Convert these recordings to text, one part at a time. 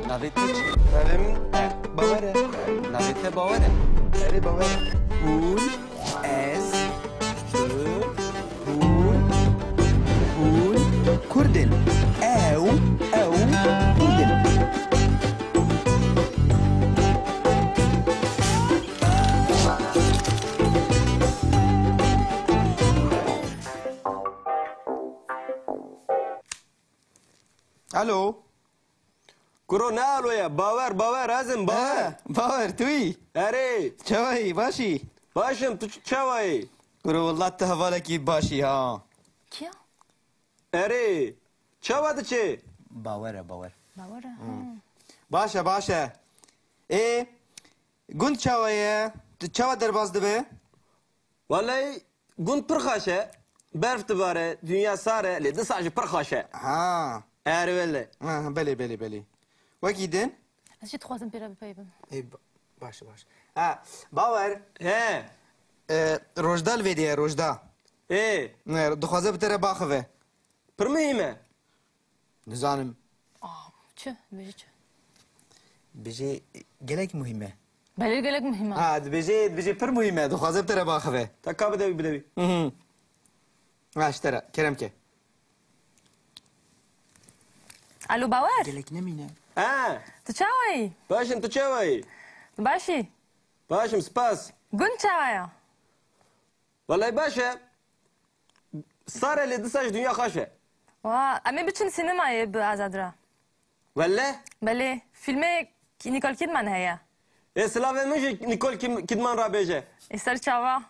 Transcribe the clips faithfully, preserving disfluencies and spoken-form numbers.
Navê te çi? Navê min Bawer e. Navê te Bawer e. Erê, Bawer e. Hûn, ez, tu, hûn, hûn Kurd in. Ew, ew Kurd in. Alo. Kuro, ne alo ye? Bawer, Bawer, ez im, Bawer. He, Bawer, tu yî? Erê. Çawa yî, baş î? Baş im, tu ç-, çawa yî? Kuro, wela tu hevalekî baş î ha. Kî ya? Erê. Çawa diçe? Bawer e, Bawer. Bawer e, ha. Baş e, baş e. Ê, gund çawa ye? Tu çawa derbas dibe? Welay, gund pir xweş e. Berf dibare, dinya sar e, lê disa jî pir xweş e. Ha. Erê wele. Ha, belê, belê, belê. Wekî din? Ez jî dixwazim pê re bipeyivim. Ê, ba-, baş e, baş e. Ha, Bawer. He. E, Rojda li vê de ye, Rojda. Ê. Ne, dixwaze bi te re biaxive. Pir muhîm e. Nizanim. Ah, çi? Dibêje çi? Dibêje gelek muhîm e. Belê, gelek muhîm e. Ha, dibêje, dibêje pir muhîm e. Dixwaze bi te re biaxive. Ta ka bide wî, bide wî. Hı hı. Ha, ji te re. Kerem ke. Alo, Bawer? Gelek nemîne. Ha. Tu çawa yî? Baş im, tu çawa yî? Baş î? Baş im, spas. Gund çawa ye? Welay baş e. Sar e, lê disa jî dinya xweş e. Wa, em ê biçin sînemayê bi Azad re. Wele? Belê. Fîlmê Nicole Kidman heye. Ê, silavê min jî Nicole Kim-, Kidman re bêje. Ê, ser çava.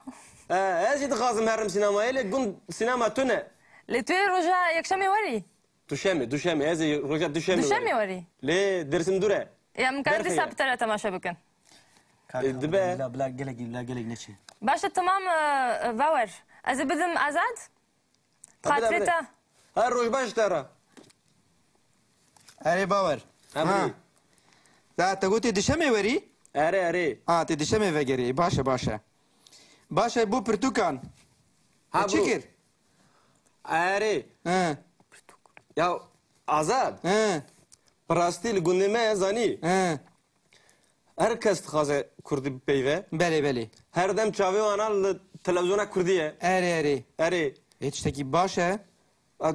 E, ez jî dixwazim herim sînemayê, lê gund sînema tune. Lê tu yê roja yekşemê werî? Duşemê, duşemê. Ez ê roja duşemê Duşemê werî. Werî? Lê Dêrsim dûr e. Ya, em karin Berf dîsa heye. Bi te re temaşe bikin. Kaka, E, dibe. Bila, bila gelek, bila gelek neçe. Baş e, tamam, e, e, Bawer. Ez ê bidim Azad. Bide, bide. Xatirê te. Her roj baş te re. Erê, Bawer. Ha. Emrî. Da te gotê dişemê werî? Erê, erê. Ha, tê dişemê vegerî. Baş e, baş e. Baş e, bo pirtûkan. Ha, te çi kir? Erê. He. Ya, Azad. He. Bi rastî li gundê me zanî. He. Her kes dixwaze kurdî bipeyive. Belê, belê. Her dem çavê wana li televîzyona kurdî ye. Erê, erê. Erê. Ê, tiştekî baş e. A,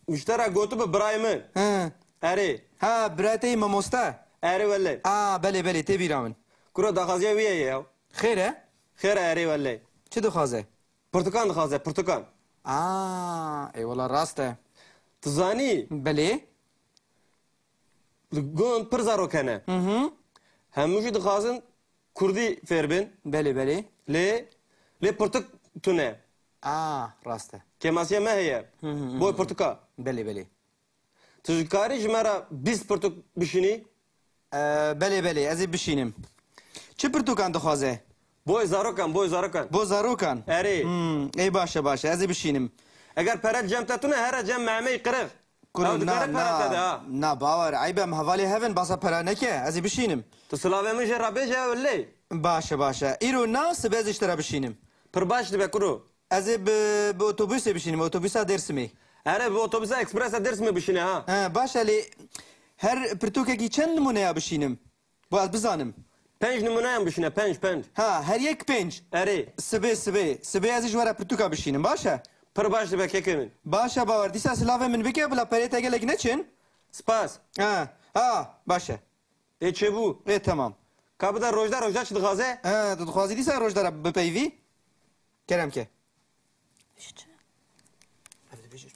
ji te re gotibe birayê min. He. Erê. Ha, birayê te yî mamoste? Erê wele. A, belê, belê, tê bîra min. Kuro, daxwaziya wî ye ya. Xêr e? Xêr e, erê wele. Çi dixwaze? Pirtûkan dixwaze, pirtûkan. A, ê wela rast e. Tu zanî? Belê. Li gund pir zarok hene. Hı hı. Hemû jî dixwazin kurdî fêr bin. Belê, belê. Lê, lê pirtûk tune. A, rast e. Kêmasiya me heye. Hı hı, hı hı. Boy pirtûka. Belê, belê. Tu ji karî ji me re bîst pirtûk bişînî? E, belê, belê, ez ê bişînim. Çi pirtûkan dixwaze? Boy zarokan, boy zarokan. Bo zarokan? Erê. Hmm, ê, baş e, baş e, ez ê bişînim. Eger pere cem te tune, here cem Mehmeyî Qirix. Kuro, ew dikare na, pere te de, na, ha. Na, Bawer, eyb e, em hevalê hev in, basa pera neke, ez ê bişînim. Tu silavê min jê re bêje, ew lê. Baş e, baş e. Îro na, sibe ez ê ji te re bişînim. Pir baş dibe, kuro. Ez ê bi, bi otobusê bişînim, otobusa Dêrsimê. Erê, bi otobusa ekspresa Dêrsimê bişîne, ha. He, baş e, lê her pirtûkekî çend nimûneya bişînim? Bo ez bizanim. Penc nimûneyan bişîne, penc, penc. Ha, her yek penc. Erê. Sibê, sibê. Sibê ez ê ji we re pirtûka bişînim, baş e? Pir baş dibe kekê min. Baş e, Bawer. Dîsa silavê min bike, bila perê te gelek neçin. Spas. Ha, ha, baş e. Ê, çêbû. Ê, temam. Ka bide Rojda, Rojda çi dixwaze? He, tu dixwazî dîsa Rojda re bipeyivî? Kerem ke.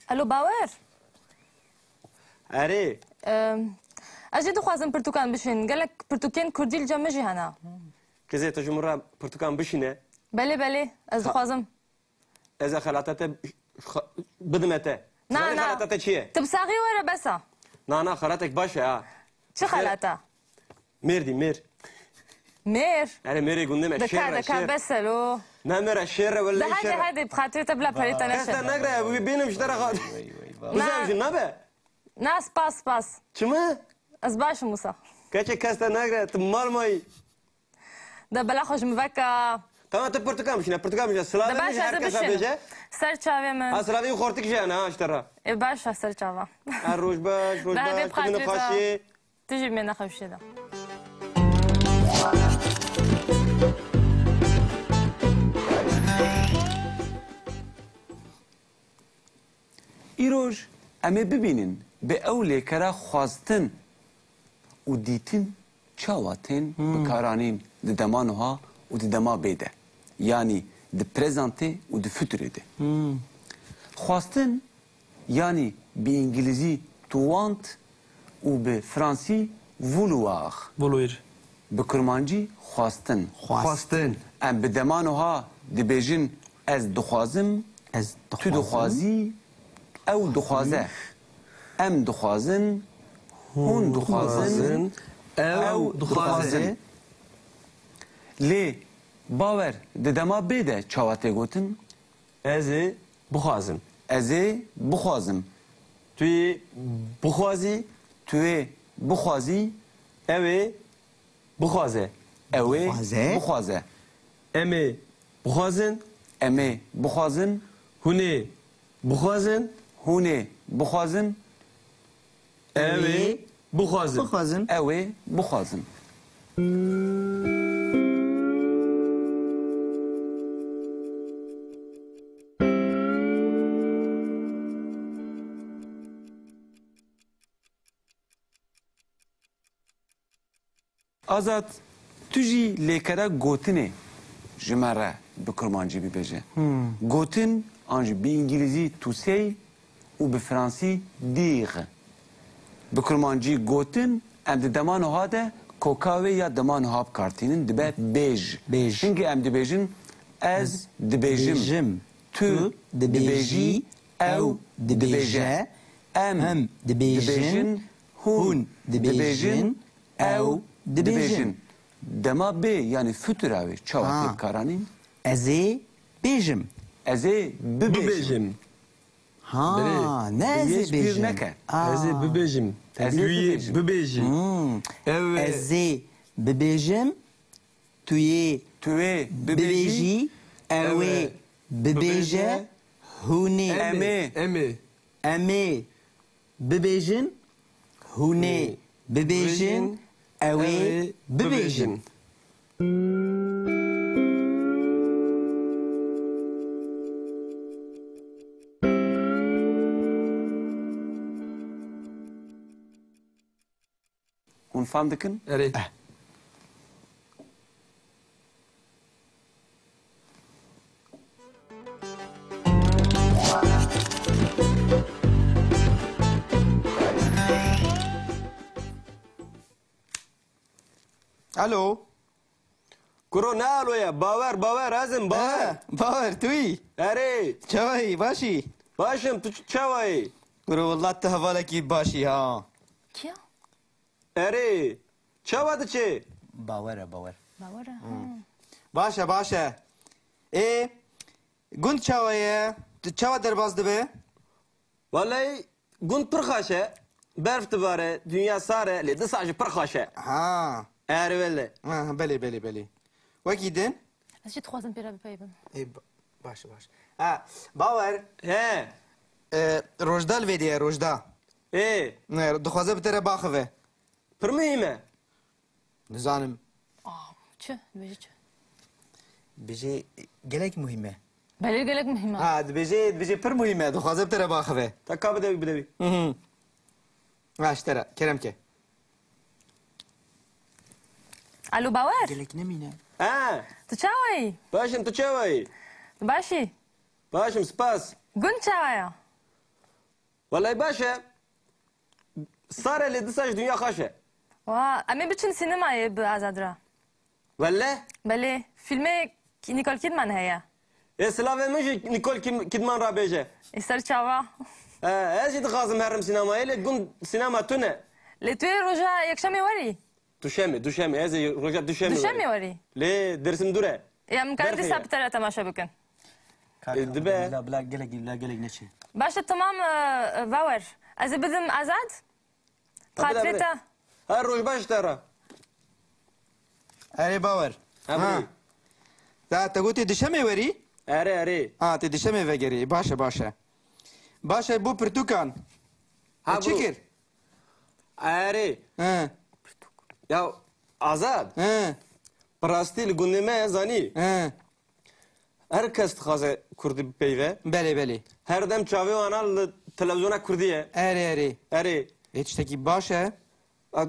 Alo, Bawer? Erê. Em, ez jî dixwazim pirtûkan bişîn. Gelek pirtûkên kurdî li cem min jî hene. Qîzê, tu ji min re pirtûkan bişîne. Belê, belê, ez dixwazim. Ez ê xelata te xa-, bidime te. Na, na. Zanî xelata te çi ye? Tu bi saxî were bes e. Na, na, xelatek baş e, ha. Çi xelata? Mêr dî, mêr. Mêr? Erê, mêrê gundê me, şêr e, şêr. Dika, dika, bes e lo. Ne mêr e, şêr e, wele şêr e. De hadi, hadi, bi xatirê te bila perê te neşe. Kes te negre, wî bînim ji te re xwe. Vay, vay, vay, vay. Bizem jî nabe. Na, spas, spas. Çima? Ez baş im wisa. Keçê kes te negre, tu mal mayî. De bela xwe ji min veke. Tamam, tu pirtûkan bişîne, pirtûkan bişîne. Silavê min ji her kesa bêje. De baş e, ez ê bişînim. Ser çavê min. Ha, silavê xortik jî hene, ha, ji te re. Ê, baş e, ser çava. Ha, roj baş, roj baş, tu min xweşî. Tu jî bi me nexewşe de. Îroj em ê bibînin bi ew lêkera xwestin û dîtin çawa tên bikaranîn di dema nuha û di dema bê de. Yanî di prezantê û di futurê de. Xwestin, yanî bi îngilîzî to want û bi fransî vouloir. Vouloir. Bi kurmancî xwestin. Xwestin. Em bi dema nuha dibêjin ez dixwazim, Ez tu dixwazim. Dixwazî, ew dixwaze. Em dixwazin, hûn dixwazin, Dixwazin. Ew ew dixwaze. Dixwazin. Lê bawer di dema bê de çawa tê gotin? Ez ê bixwazim. Ez ê bixwazim. Tu yê bixwazî. Tu yê bixwazî. Ew ê bixwaze. Ew ê Bixwaze. Bixwaze. Em ê bixwazin. Em ê bixwazin. Hûn ê bixwazin. Hûn ê bixwazin. Ew ê bixwazin. Bixwazin. Ew ê bixwazin. Azad, tu jî lêkera gotinê ji me re bi kurmancî bibêje. Gotin, an jî bi îngilîzî to say û bi fransî dire. Bi kurmancî gotin, em di dema niha de koka wê ya dema niha bi kar tînin, dibe bêj. Bêj. Hingî em dibêjin, ez dibêjim. Dibêjim. Tu Tu dibêjî, dibêjî, ew ew dibêje, dibêje, em em dibêjin, dibêjin, hûn hûn dibêjin, dibêjin, ew ew dibêjin. Dibêjin. Dema bê, yanî futura wê çawa Ha. tê bikaranîn? Ez ê bêjim. Ez ê bibêjim. Bibêjim. Ha, Belê. ne ez ê Bi yê ji bîr bêjim. neke. Aa. Ez ê bibêjim. Ez ê Tu yê bibêjim. bibêjî. Hmm. Ew ê Ez ê bibêjim. Tu yê Tu yê bibêjî. bibêjî. Ew ê Ew ê bibêje. bibêje. Hûn ê. Em ê. Em ê. Em ê bibêjin, hûn ê bibêjin, ew ê bibêjin. Hûn fam dikin? Erê. Eh. Alo. Kuro, ne alo ye? Bawer, Bawer, ez im, Bawer. Ha, Bawer, tu yî? Erê. Çawa yî? Baş î? Baş im, tu ç-, çawa yî? Kuro, wela tu hevalekî baş î ha. Kî ya? Erê, çawa diçe? Bawer e, Bawer. Bawer e, ha. Baş e, baş e. Ê, gund çawa ye? Tu çawa derbas dibe? Welay, gund pir xweş e. Berf dibare, dinya sar e, lê disa jî pir xweş e. Ha. Erê wele. Ha, belê, belê, belê. Wekî din? Ez jî dixwazim pê re bipeyivim. Ê, ba-, baş e, baş e. Ha, Bawer. He. E, Rojda li vê de ye, Rojda. Ê. Ne, dixwaze bi te re baxive. Pir muhîm e. Nizanim. Aa, çi? Dibêje çi? Dibêje gelek muhîm e. Belê gelek muhîm e. Ha, dibêje, dibêje pir muhîm e. Dixwaze bi te re baxive. Ta ka bide wî, bide wî. Hı hı. Ha, ji te re. Kerem ke. Alo, Bawer? Gelek nemîne. Ha. Tu çawa yî? Baş im, tu çawa yî? Tu baş î? Baş im, spas. Gund çawa ye? Welay baş e. Sar e lê disa jî dinya xweş e. Wa, em ê biçin sînemayê bi Azad re. Wele? Belê, fîlmê Ki-, Nicole Kidman heye. Ê silavê min jî Nicole Kim-, Kidman re bêje. Ê ser çava. E, ez jî dixwazim herim sînemayê lê gund sînema tune. Lê tu yê roja yekşemê werî? Duşemê, duşemê. Ez ê roja duşemê Duşemê werim. Werî? Lê Dêrsim dûr e. Ya, em karin Berfê dîsa ye. Bi te re temaşe bikin. Kaka, E, dibe. Bila, bila gelek, bila gelek neçe. Baş e, tamam, e, e, Bawer. Ez ê bidim Azad. Ha, bile, bile. Xatirê te. Her roj baş te re. Erê Bawer. Ha, Ha. bile. Da te gotê dişemê werî? Erê, erê. Ha, tê dişemê vegerî. Baş e, baş e. Baş e, bo pirtûkan. Ha, E, çi bro. kir? Erê. He. Ya Azad. He. Bi rastî li gundê me ye, zanî. He. Her kes dixwaze kurdî bipeyve. Belê, belê. Her dem çavê wana li televîzyona kurdî ye. Erê, erê. Erê. Ê, tiştekî baş e. A,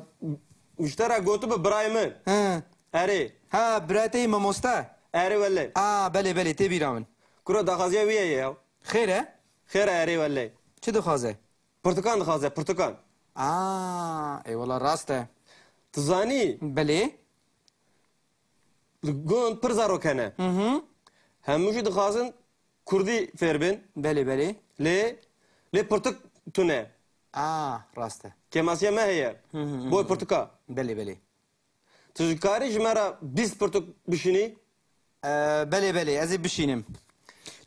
ji te re gotibe birayê min. He. Erê. Ha, birayê te yî mamoste? Erê wele. A, belê, belê, tê bîra min. Kuro daxwaziya wî ye ya. Xêr e? Xêr e, erê wele. Çi dixwaze? Pirtûkan dixwaze, pirtûkan. A, ê wela rast e. Tu zanî? Belê. Li gund pir zarok hene. Hı hı. Hemû jî dixwazin kurdî fêr bin. Belê, belê. Lê, lê pirtûk tune. A, rast e. Kêmasiya me heye. Hı hı hı. Boy pirtûka. Belê, belê. Tu dikarî ji me re bîst pirtûk bişînî? Ee, belê, belê, ez ê bişînim.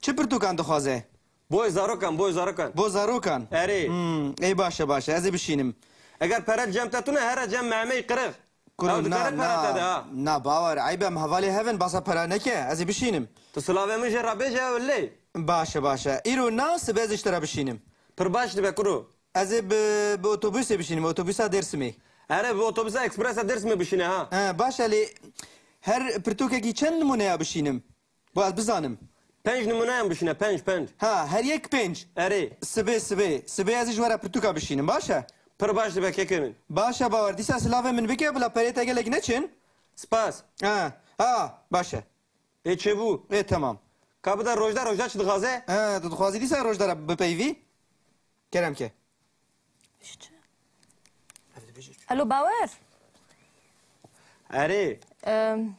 Çi pirtûkan dixwaze? Boy zarokan, boy zarokan. Bo zarokan? Erê. Hmm, ê, baş e, baş e, ez ê bişînim. Eger pere cem te tune, here cem Mehmeyî qirix. Kuro, ew dikare na, pere te de, na, ha. Na, bawer, eyb e, em hevalê hev in, basa pere neke, ez ê bişînim. Tu silavê min jê re bêje, ew lê. Baş e, baş e. Îro na, sibe ez ê ji te re bişînim. Pir baş dibe, kuro. Ez ê bi, bi otobusê bişînim, otobûsa Dêrsimê. Erê, bi otobûsa ekspresa Dêrsimê bişîne, ha. He, baş e, lê her pirtûkekî çend nimûneya bişînim? Bo ez bizanim. Penc nimûneyan bişîne, penc, penc. Ha, her yek penc. Erê. Sibê, sibê. Sibê ez ê ji we re pirtûka bişînim, baş e? Pir baş dibe kekê min. Baş e, bawer. Dîsa silavê min bike, bila perê te gelek neçin. Spas. Ha, ha, baş e. Ê çêbû. Ê, temam. Ka bide Rojda, Rojda çi dixwaze? He, tu dixwazî dîsa Rojda re bipeyvî? Kerem ke. Alo, Bawer? Erê. Em,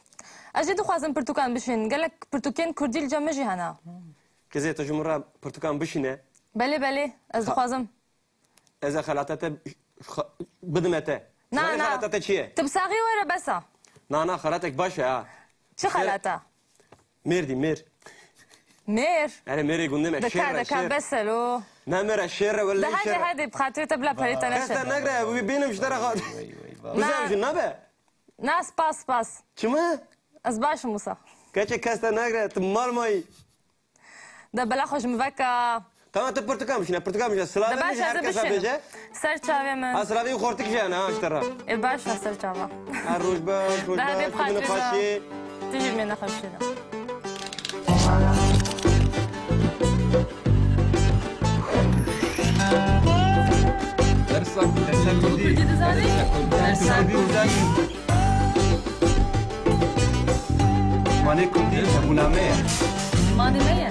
ez jî dixwazim pirtûkan bişîn. Gelek pirtûkên kurdî li cem min jî hene. Qizê, tu ji min re pirtûkan bişîne. Belê, belê, ez dixwazim. Ez ê xelata te xa-, bidime te. Na, na. Xelata te çi ye? Tu bi saxî were bes e. Na, na, xelatek baş e, ha. Çi xelata? Mêr dî, mêr. Mêr? Erê, mêrê gundê me, şêr e, şêr. Dika, dika, bes e lo. Ne mêr e, şêr e, wele şêr e. Hadi, hadi, bi xatirê te bila perê te neşe. Kes te negre, wî bênim ji te re xat. Vay, vay, vay. Bizanim jî nabe. Na, spas, spas. Çima? Ez baş im wisa. Keçê kes te negre, tu mal mayî. De bela xwe ji min veka. Tamam, tu pirtûkan bişîne, pirtûkan bişîne. Silavê min jî her kesa bêje. Ser çavê min. Ha, silavê xortik jî hene, ha, ji te re. Ê, baş e, ser çava. Ha, roj baş, roj baş, tu min xaçê. Tu jî min xwe bişîne. Dersa kurdî. Dersa kurdî. Kurdî dizanî? Dersa kurdî. Zimanê kurdî hebûna me ye. Zimanê me ye.